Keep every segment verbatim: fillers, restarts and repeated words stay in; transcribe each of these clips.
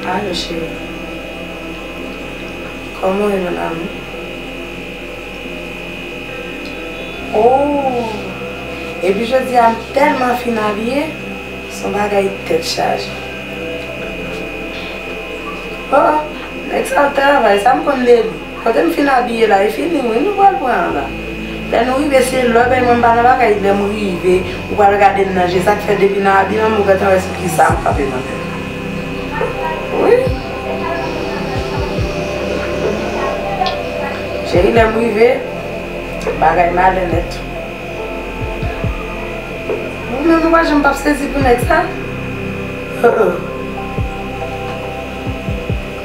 Alo, cheri. Kòman w ye, mon amour? Oh! Epi jodi a, m tèlman fin abiye, se yon bagay tèt chaje. Oh, nèg sa ap travay, sa m konn de li. Kote m fin abiye la, e fini, wi, nou pral pran la. Lè nou rive, se lè bay mwen m pa nan bagay, lè m rive, ou pral gade m nan je, sa k fè depi nan abiman m, ou gentan wè sou ki sa m kanpe nan tèt. Wi. Cheri, lè m rive, bagay malè nèt. Ou menm ou pa janm p ap sezi pou nèg sa?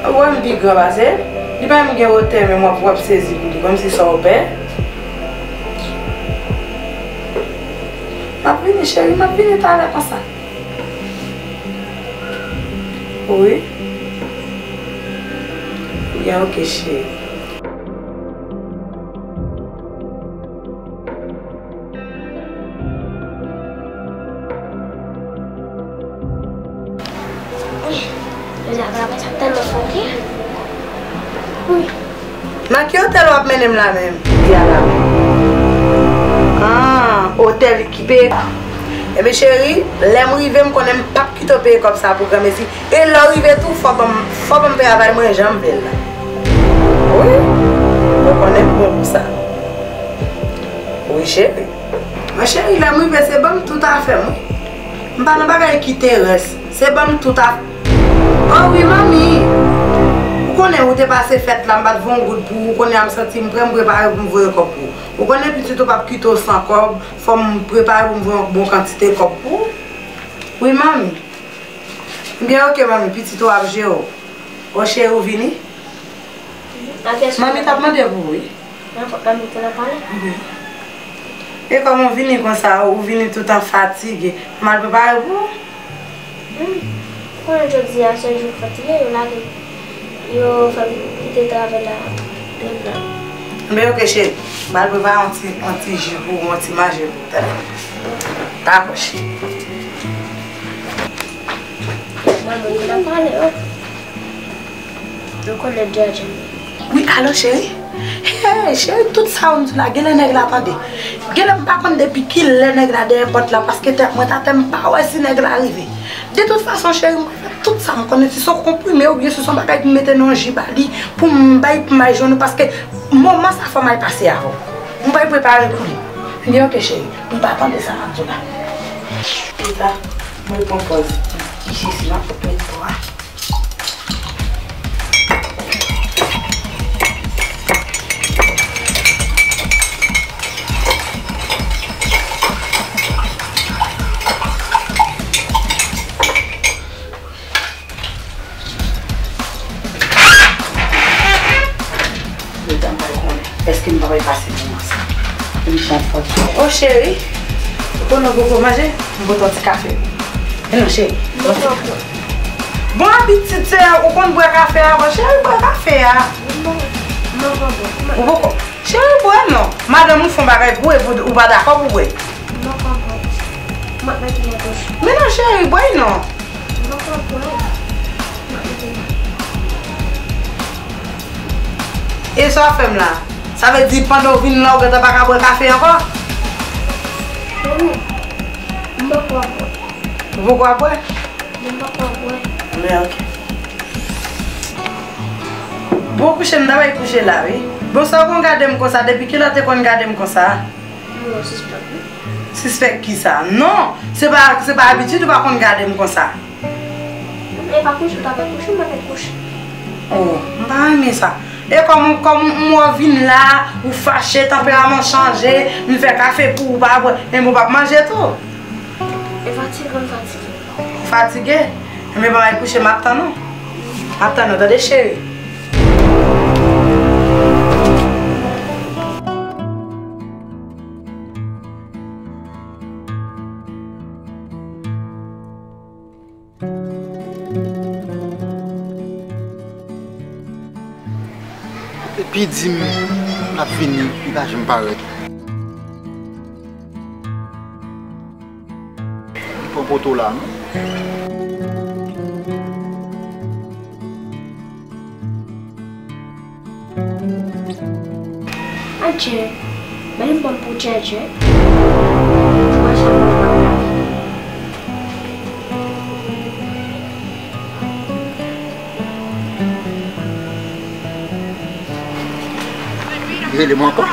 Ou wè m pi gran pase l? Li pa menm gen wotè menm w ap, w ap sezi pou li, kòmsi sa w pè. M ap vini, cheri, m ap vini talè konsa. Wi. Byen, oke, cheri. Nan ki otèl w ap mennen m la menm? Di a la menm. Ah, otèl ki peye. Ebyen cheri, lè m rive, m konnen m p ap kite w peye kòb sa pou granmesi. E lè w rive tou, fò ban m, fò ban m travay mwen jan m vle l la. Wi, ou konnen m bon pou sa. Wi, cheri. Mwen cheri, lè m rive, se ban m tout afè m, wi. M pa nan bagay ki terès. Se ban m tout afè. Oh wi, manmi. Ou konnen ou te pase fèt la, m pa t voye yon goud pou ou. Kounye a m santi m prè, m prepare pou m voye kòb pou ou. Ou konnen pitit ou p ap kite w san kòb, fò m prepare pou m voye yon bon kantite kòb pou ou. Wi, manmi. Byen, oke, manmi, pitit ou ap jere w. O cheri, ou vini? Manmi t ap mande pou ou, wi. Manmi te nan pale? Wi. E kòman w vini konsa, ou vini toutan fatige? M al prepare pou ou? Hmm. Ou konnen jodi a se jou fatige, yo lage, yo fè m kite travay la. Enben, oke, cheri. M al prepare yon ti, yon ti ji pou ou, yon ti manje pou ou, tande? Dakò, cheri. Manman, yo nan pale, oh. Yo konn nèg djadjan. Wi, alo, cheri? Hey, cheri, tout sa ou m di w la, genlè nèg la tande. Genlè m pa konn depi kilè nèg la dèyè pòt la, paske tèt mwen t atè, m pa wè si nèg la rive. De tout fason, cheri, m pral fè tout sa m konnen, si se yon konprime oubyen si se yon bagay pou m mete nan yon ji ba li, pou m bay pou m al jwenn ou, paske moman sa fò m al pase avè w. M pral prepare pou li. Ebyen, oke, cheri, m pa tande sa m ap di w la. Tita, mwen pran pòz. Ichi, si m ap met kò a. Yo di a m pral konnen. Èske m pa pral pase moman sa? Li pran fòt. O cheri, ou konnen ou poko manje? M pote yon ti kafe. Men non, cheri. Bon, abitid se ou konn bwè kafe a avan, cheri, bwè kafe a. Ou poko. Cheri, bwè non. Madanm ou fè yon bagay pou ou epi ou pa dakò pou bwè. Men non, cheri, bwè non. E sa w ap fè m la? Sa vle di pandan w vin la, ou gentan pa ka bwè kafe ankò? Ou poko ap bwè? Men oke. Bon, kouche m ta bay kouche la, wi. Bon, sa w konn gade m konsa? Depi kilè w te konn gade m konsa? Sispèk kisa? Non, se pa, se pa abitid ou pa konn gade m konsa. E pa kouche, ou ta fè kouche, ou pa fè kouche. Oh, m pa renmen sa. E kòm, kòm m wè w vin la, ou fache, tanperaman w chanje, m fè kafe pou ou, ou pa bwè, men ou p ap manje tou. E fatige, m fatige. Ou fatige? Enben, ban m al kouche, m ap tann ou. M ap tann ou, tande, cheri? Epi di m l ap vini, li pa janm parèt. Li pran poto la, non? Tchetche. Mande m ban m pou tchetche. Ou wè sa mwen pa wè. Rele mwen ankò.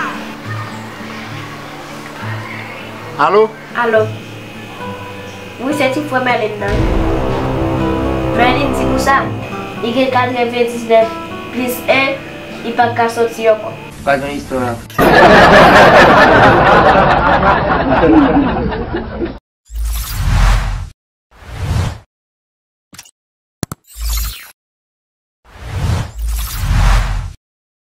Alo? Alo. Wi, se ti frè Merlin nan. Merlin di konsa, li gen katrevendiznèf plis en, li pa ka soti ankò. Pa gen istwa.